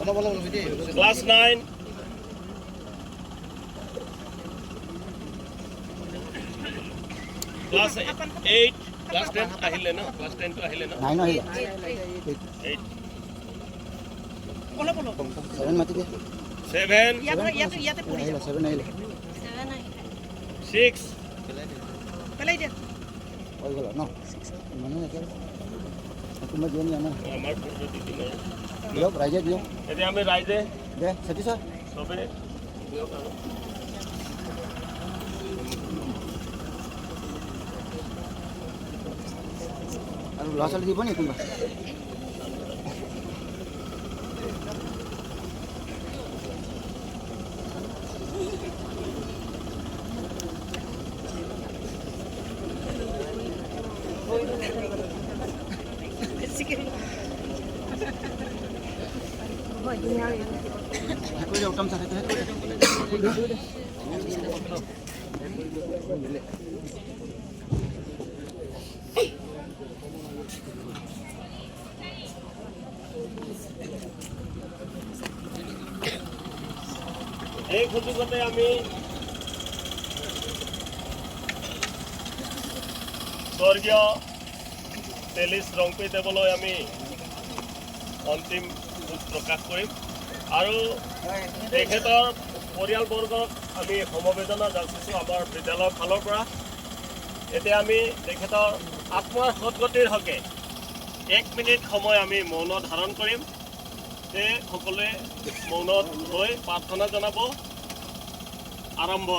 Class 9, class 8, class 10 আহিলে ন? Class 10টো আহিলে ন? 9 আহিলে। 8। অলপ অলপ। 7 মাতি দিয়ে। 7। ইয়াতে পৰি আহিলে। যাব। 7 আহিলে। 6। পেলাই দিয়া। হৈ গ'ল ন? মানুহ একে কোনোবা দিয়ে নি আমাৰ? আমাৰ ফোনটো দি দিম আৰু। দিয়ক, ৰাইজে দিয়ক। এতিয়া আমি ৰাইজে দে চেতি ছাৰ। চবে দিয়ক আৰু। আৰু ল'ৰা ছোৱালী দিব নি কোনোবা? বেছিকে। কৰি দে উত্তম ছাৰ, সেইটো কৰি দে, কৰি দে। এই সুযোগতে আমি স্বৰ্গীয় তেলিছ ৰংপী দেৱলৈ আমি অন্তিম শোক প্ৰকাশ কৰিম আৰু তেখেতৰ পৰিয়ালবৰ্গক আমি সমবেদনা যাচিছোঁ আমাৰ বিদ্যালয়ৰ ফালৰ পৰা। এতিয়া আমি তেখেতৰ আত্মাৰ সদগতিৰ হকে 1 মিনিট সময় আমি মৌন ধাৰণ কৰিম। সেয়ে সকলোৱে মৌনত হৈ প্ৰাৰ্থনা জনাব। আৰম্ভ।